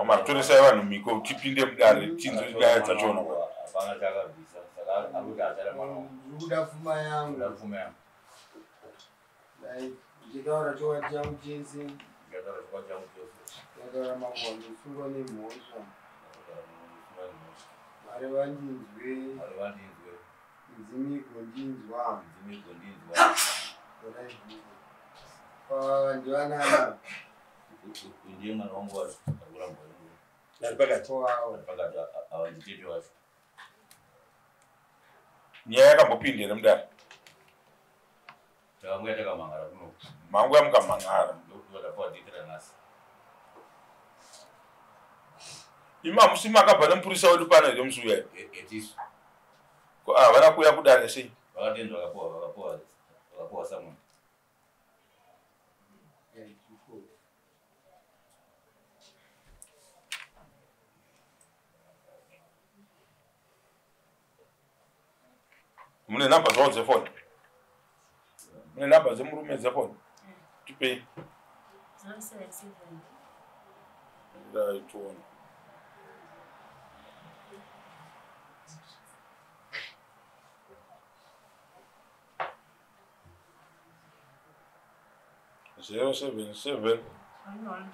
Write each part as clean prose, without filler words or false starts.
Matoresai vanhu mhiko tipinde mudare tinzwe nyaya dzachona. Ndikuda pfuma yangu. Ndichitaura chokwadi changu chese. Ndataura makuhwa ndosungwa nemhosva. Mwari vandinzwe. Midzimu igondinzwa. Ndivanana. Ndiye mwana wangu wacho arikurambwa ari pakati pakati ava nditete wacho. Nyaya yakambopinda here mudare? Takanguya takamhangara kuno. Manguya mukamhangara. Ndokuti tapiwa nhasi. Imi hamusi makabva nemupurisa wedu pano here musi uya? Etisu. Havana kuuya kudare sei? Vakatendwa vakapuwa samoni. Mune namba zvavo dzefoni? Mune namba dzemurume dzefoni? Tipei. 077. Ndaitoona. 077 11.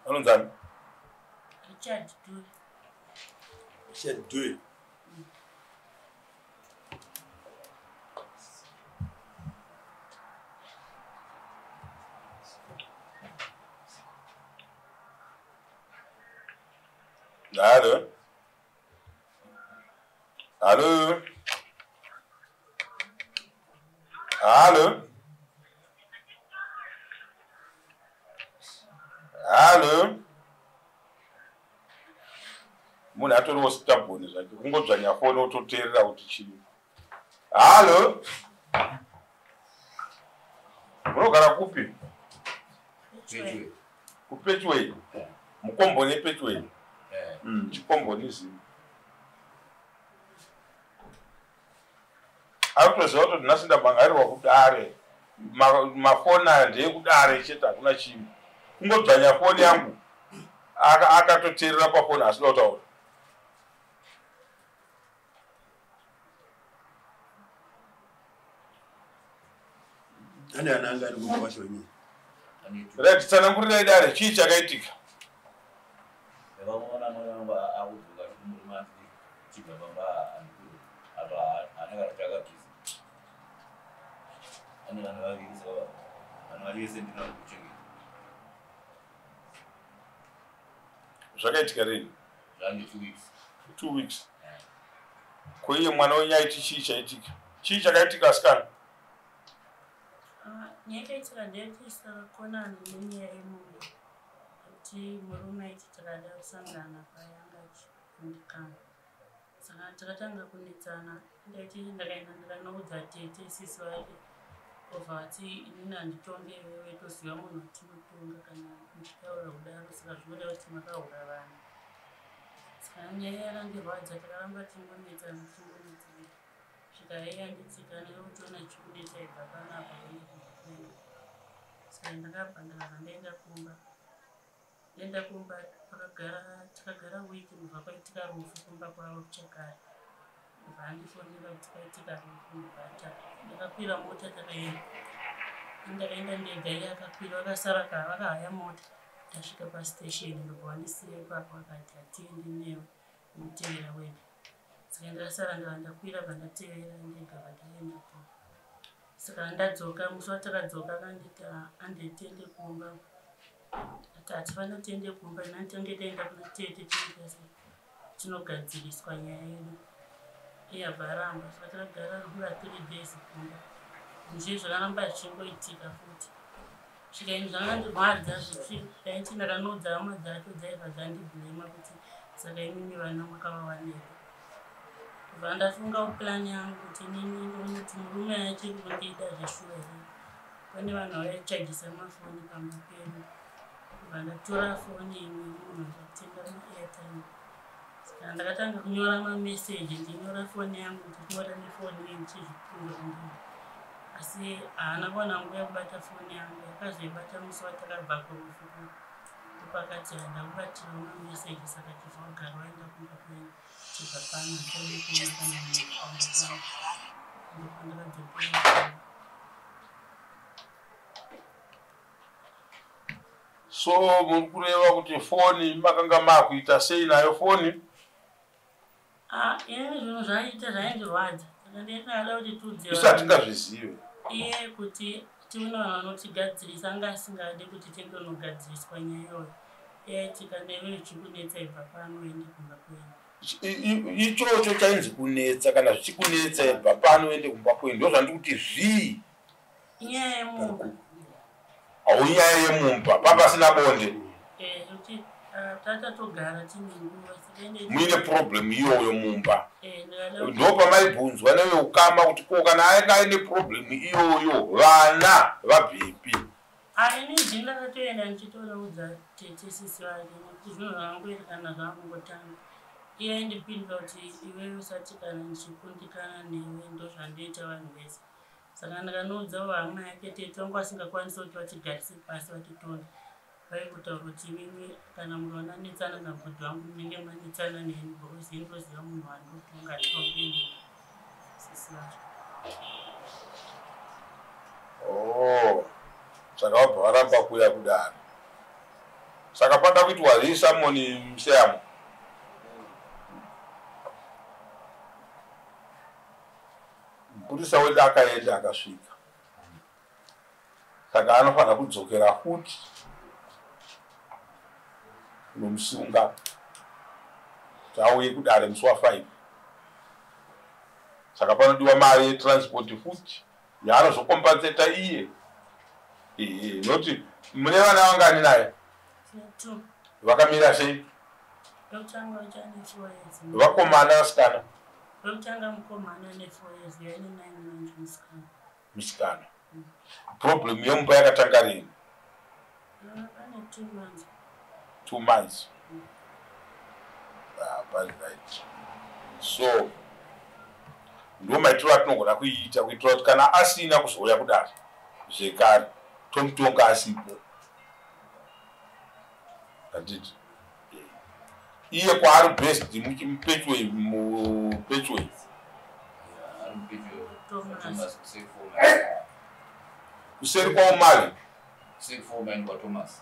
Anonzani? Richard Dube. Richard Dube. Allo? Allo? Allo? Allo? Munhu atoriwo stubborn zvake, kungodzvanya foni ototeerera kuti chii. Allo? Munogara kupi? KuPetway. Mukomboni ePetway. Chikombonism. Ari kutoziva kuti nhasi ndamhangarirwa kudare. Mafoni aya ndeyekudare chete, hakuna chimwe. Kungodzvanya foni yangu akatoteerera pafoni asina kutaura. Ane ana anga ari kumupasha wenyika. Right, tsanangurirai dare chii chakaitika? Ndakamuona mwana wangu akudzoka murume anditi chibva pamba andikuru apa ane kana chakabvisa. Ane vanhu vaviri saka vanhu vari vese ndinoda kuchengeta. Zvakaitika rini? Zvange 2 weeks. 2 weeks. Ko iye mwana wenyu aiti chii chaitika? Chii chakaitika asikana? Nyaya yakaitika ndeyekuti takakonana nenyaya yemumba. Kuti murume aiti takada kusangana payanga achikundikana. Saka takatanga kunetsana. Ndaiti ndakaenda ndakanoudza tete sisi vake. Obva vati inini handitonge iwewe toziva munhu watinotonga kana muchitaura kudaro saka zvinoreva kuti makahura vanhu. Saka nyaya yakandirwadza takaramba tingonetsana tingonetsana. Svika yanditsika nekutoona chikunetsa ibva panapa kuenda kumba. Saka ndakabva ndakabva ndaenda kumba. Ndaenda kumba takagara wiki ndobva kwaitika rufu kumba kwavo kuchakare. Ndobva andifonera kuti kwaitika rufu ndobva ndakakwira mota takaenda. Ndakaenda ndega iye akakwira vakasara vakahaya mota. Tasvika pastation ndobva wandisiya ipapo, akati hatiendi newe, unotevera wega. Saka ndakasara ndava ndakwira, bva ndatevera ndega, bva ndaenda po. Saka ndadzoka, musi watakadzoka akanditi handei tiende kumba. Ati hatifaniri tiende kumba, nani tange taenda kuna tete, tiendese tinogadziriswa nyaya yedu. Iye abva aramba. Saka takagara nguva 3 days kumba, zvinhu zvakaramba zvichingoitika futi. Svika ini zvakandirwadza, zvaiti ndakanoudza hama dzacho, dzaibva dzandibhurema kuti saka imimi vana makavawanepi. Bva ndafunga plan yangu kuti inini ndoona kuti murume achiri kundida zveshuwa here. Pane vanhu vaichajisa mafoni pamba pedu. Bva ndatora foni imwe munhu, ndatenga maairtime. Saka ndakatanga kunyora mameseji, ndinyora foni yangu, ndichinyora nefoni iyi ndichizvipindura ndini, asi haana kuwana nguva yekubata foni yangu. Yakazoibata musi watakabva kurufu, ndopakati ndakubatirawo mameseji, saka chibva wagara waenda kumba kwenyu, chibva pano, hatichadi kuona kana munhu pamba pano. Ndopandakadzokera. So muri kureva kuti foni makanga maakuita sei nayo foni? Ah, ini zvinhu zvaiita zvaindirwadza, saka ndinada kuti tiudze Isu vanhu. Hatingazvizive. Iye kuti tione vanhu vanotigadzirisa, anga asingadi kuti tindonogadziriswa nyaya iyoyo. Iyaiti kana iwe ichikunetsa, ibva pano uende kumba kwenyu. Ichocho chainzi kunetsa, kana zvichikunetsa ibva pano uende kumba kwenyu, ndo zvandiri kuti zvii? Inyaya yemumba. Haunyaya yemumba, papasina bonde? Eh, kuti tatatogara tine nguva, saka ende Muine problem iyoyo mumba? Ndikada kuti Ndo pamaibvunzwa neveukama kuti ko kana anga aine problem iyoyo, vana vabvepi? Ini ndini ndakatoenda ndichitonoudza tete sisi vake, nekuti zvinhu zvakangoita kana zvakungotanga. Iye aindipindura kuti iwewe usati kana ndichikundikana newe, ndo zvandoita vanhu vese. Saka ndikanoudzawo hama yake tete vangu, asingakwanisi kuti vatigarise pasi vatitonge, vaikutaura kuti imimi kana mukaona netsana nabhudhi vangu, munenge manetsana neni, because ini ndoziva munhu wandotonga, handitonge neni, sisi vacho. Oh, saka vabva varamba kuuya kudaro. Saka pada kuitwa resummon museyamo. Mupurisa wedu akaenda akasvika, saka anofanira kudzokera futi kunomusunga kuti auye kudare musi wa5. Saka panodiwa mari yetransport futi yaanozokompanseta iye. Ehe, noti mune vana vangani naye? Two. Vakamira sei? Wekutanga uchane 4 years. Vakomana, vasikana? Wekutanga mukomana ane 4 years, yaine 9 months musikana. Musikana. Problem yemumba yakatanga rini? Ane 2 months. 2 months. Ah, pari right. So ndo maitiro atinogona kuiita kuitira kuti kana asina kuzouya kudare zvekare, tomutonga asipo, handiti? Iye kwaari based mupechwei, mupechwei? Ari mupechwe. Thomas. Thomas kuseri. Kuseri kwaumari? Kuseri 4 mine kwaThomas.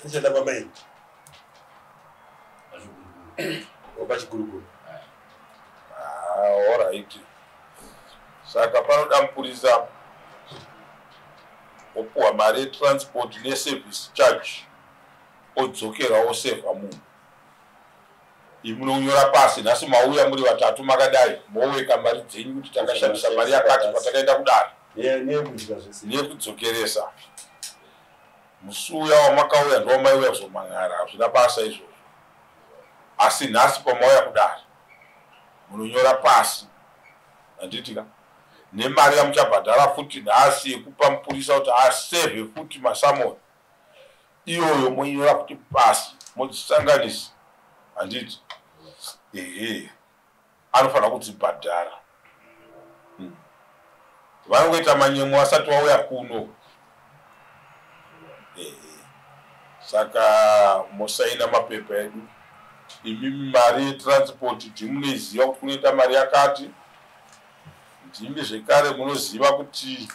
Ndichada pamaini. Pachiguruguru. Wapachiguruguru. Ah, alright. Saka panoda mupurisa opuhwa mari yetransport neservice charge, odzokera osevha munhu. Imi munonyora pasi nhasi, mauya muri vatatu makadai, moweka mari dzenyu kuti takashandisa mari yakati patakaenda kudare. Neyekudya zvese. Neyekudzokeresa. Musi uya wamakauya ndowamaiuya kuzomang'ara, hazvina basa izvozvo, asi nhasi pamauya kudare munonyora pasi, handitika? Nemari yamuchabhadhara futi nhasi yekupa mupurisa kuti asevhe futi masummons iyoyo, monyora futi pasi, modzisanganisa, handiti? Ehe, anofanira kudzibhadhara. Vanongoita manyemo asati vauya kuno. Ehe, saka mosaina mapepa edu. Imimi mari yetransport ndimunoiziva kuti kunoita mari yakati. Ndimi zvekare munoziva kuti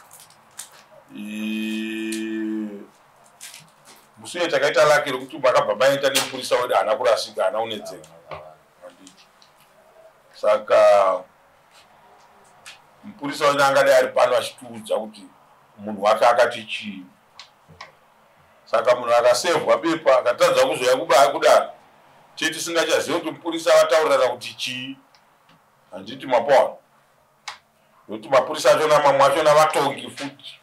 Musi uye takaita laki rekuti makabva maenda nemupurisa wedu, haana kurasika, haana kunetseka. Handiti? Saka mupurisa wedu angadai ari pano achitiudza kuti munhu wake akati chii. Saka munhu akasevhwa bepa akatadza kuzouya kubaya kudaro, chete tisingachazivi kuti mupurisa vataurirana kuti chii. Handiti mapaona? Nokuti mapurisa achona mamwe achona vatongi futi.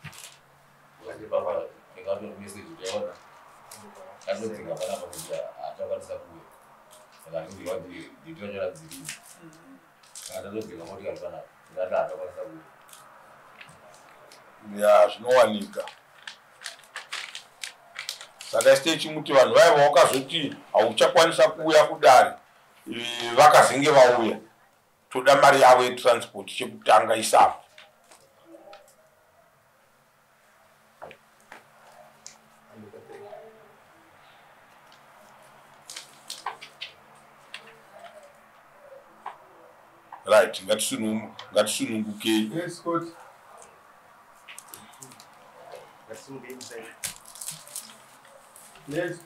Ya, zvinowanika. Saka isi techimuti vanhu vaya vawakazoti hauchakwanisa kuuya kudare, vakazenge vauya, toda mari yavo yetransport chekutanga isapo. Right, ngatisunungukei. Yes, Scott. Yes.